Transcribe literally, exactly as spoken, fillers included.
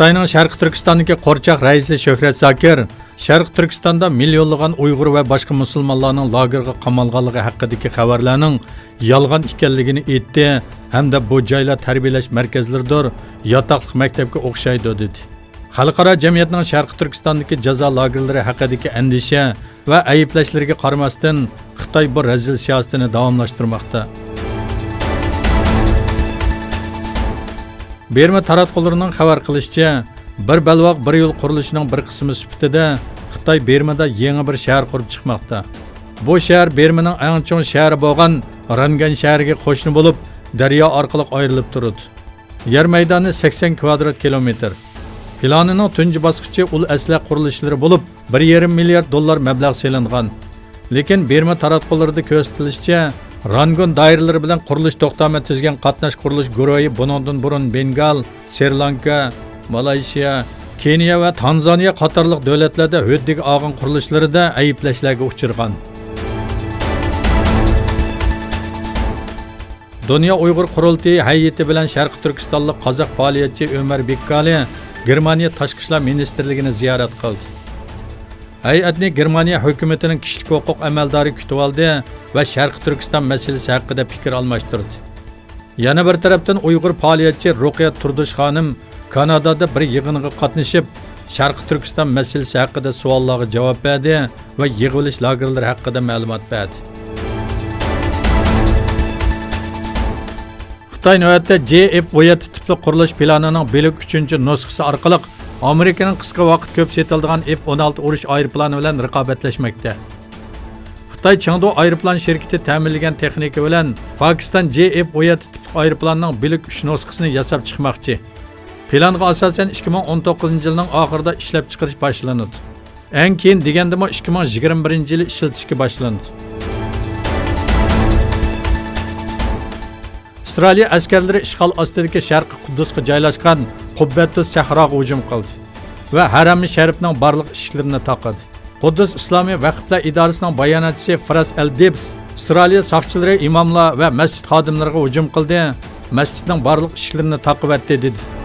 خىتاينىڭ شەرقىي تۈركىستاندىكى قورچاق رەئىسى شۆھرەت زاكىر شەرقىي تۈركىستاندا مىليونلىغان ئۇيغۇر ۋە باشقا مۇسۇلمانلارنىڭ لاگېرغا قامالغانلىقى ھەققىدىكى خەۋەرلەرنىڭ يالغان ئىكەنلىكىنى ئېيتتى ھەمدە بۇ جايلار تەربىيەلەش مەركەزلىرىدۇر، ياتاقلىق مەكتەپكە ئوخشايدۇ، دېدى. خەلقئارا جەمئىيەتنىڭ شەرقىي تۈركىستاندىكى جازا لاگېرلىرى ھەققىدىكى ئەندىشە ۋە ئەيىبلەشلىرىگە قارىماستىن، خىتاي بۇ رەزىل سىياسىتىنى داۋاملاشتۇرماقتا. بىرما تاراتقۇلىرىنىڭ خەۋەر قىلىشىچە، بىر بەلباغ، بىر يول قۇرۇلۇشىنىڭ بىر قىسمى سۈپىتىدە خىتاي بىرمىدا يېڭى بىر شەھەر قۇرۇپ چىقماقتا. بۇ شەھەر بىرمىنىڭ ئەڭ چوڭ شەھىرى بولغان رانگەن شەھىرىگە قوشنا بولۇپ، دەريا ئارقىلىق ئايرىلىپ تۇرىدۇ. يەر مەيدانى سەكسەن كۋادرات كىلومېتىر. پىلانىنىڭ تۇنجى باسقۇچى ئۇل ئەسلىھە قۇرۇلۇشلىرى بولۇپ، بىر يېرىم مىليارد دوللار مەبلەغ سېلىنغان. لېكىن بىرما تاراتقۇلىرىدا كۆرسىتىلىشىچە، رانگۇن دائىرىلىرى بىلەن قۇرۇلۇش توختامى تۈزگەن قاتناش قۇرۇلۇش گۇرۇھى بۇنىڭدىن بۇرۇن بېنگال، سرى لانكا، مالايشىيا، كېنىيە ۋە تانزانىيە قاتارلىق دۆلەتلەردە ھۆددىگە ئالغان قۇرۇلۇشلىرىدا ئەيىبلەشلەرگە ئۇچرىغان. دۇنيا ئۇيغۇر قۇرۇلتىيى ھەيئىتى بىلەن شەرقىي تۈركىستانلىق قازاق پائالىيەتچى ئۆمەر بىككالى گېرمانىيە تاشقى ئىشلار مىنىستىرلىكىنى زىيارەت قىلدى. ھەيئەتنى گېرمانىيە ھۆكۈمىتىنىڭ كىشىلىك ھوقۇق ئەمەلدارى كۈتۈۋالدى ۋە شەرقىي تۈركىستان مەسىلىسى ھەققىدە پىكىر ئالماشتۇردى. يەنە بىر تەرەپتىن، ئۇيغۇر پائالىيەتچى رۇقىيە تۇردۇش خانىم كانادادا بىر يىغىنغا قاتنىشىپ، شەرقىي تۈركىستان مەسىلىسى ھەققىدە سوئاللارغا جاۋاب بەردى ۋە يىغىۋېلىش لاگېرلىرى ھەققىدە مەلۇمات بەردى. خىتاي نۆۋەتتە جې ئېف ئون يەتتە تىپلىق قۇرۇلۇش پىلانىنىڭ بۆلەك ئۈچىنچى نۇسخىسى ئارقىلىق ئامېرىكىنىڭ قىسقا ۋاقىت كۆپ سېتىلىدىغان ئېف ئون ئالتە ئۇرۇش ئايروپىلانى بىلەن رىقابەتلەشمەكتە. خىتاي چېڭدۇ ئايروپىلان شىركىتى تەمىنلىگەن تېخنىكا بىلەن پاكىستان جې ئېف ئون يەتتە تىپلىق ئايروپىلاننىڭ بۆلەك ئۈچ نۇسخىسىنى ياساپ چىقماقچى. پىلانغا ئاساسەن، ئىككى مىڭ ئون توققۇزىنچى يىلنىڭ ئاخىرىدا ئىشلەپچىقىرىش باشلىنىدۇ. ئەڭ كېيىن دېگەندىمۇ ئىككى مىڭ يىگىرمە بىرىنچى يىلى ئىشلىتىشكە باشلىنىدۇ. ئىسرائىلىيە ئەسكەرلىرى ئىشغال ئاستىدىكى شەرقىي قۇددۇسقا جايلاشقان قۇببەتۇس سەھراغا ھۇجۇم قىلدى ۋە ھەرەمى شەرىپنىڭ بارلىق ئىشىكلىرىنى تاقىدى. قۇددۇس ئىسلامىي ۋەقىپلەر ئىدارىسىنىڭ باياناتچىسى فىراس ئەل دىبس ئىسرائىلىيە ساقچىلىرى ئىماملار ۋە مەسچىت خادىملىرىغا ھۇجۇم قىلدى، مەسچىتنىڭ بارلىق ئىشىكلىرىنى تاقىۋەتتى، دېدى.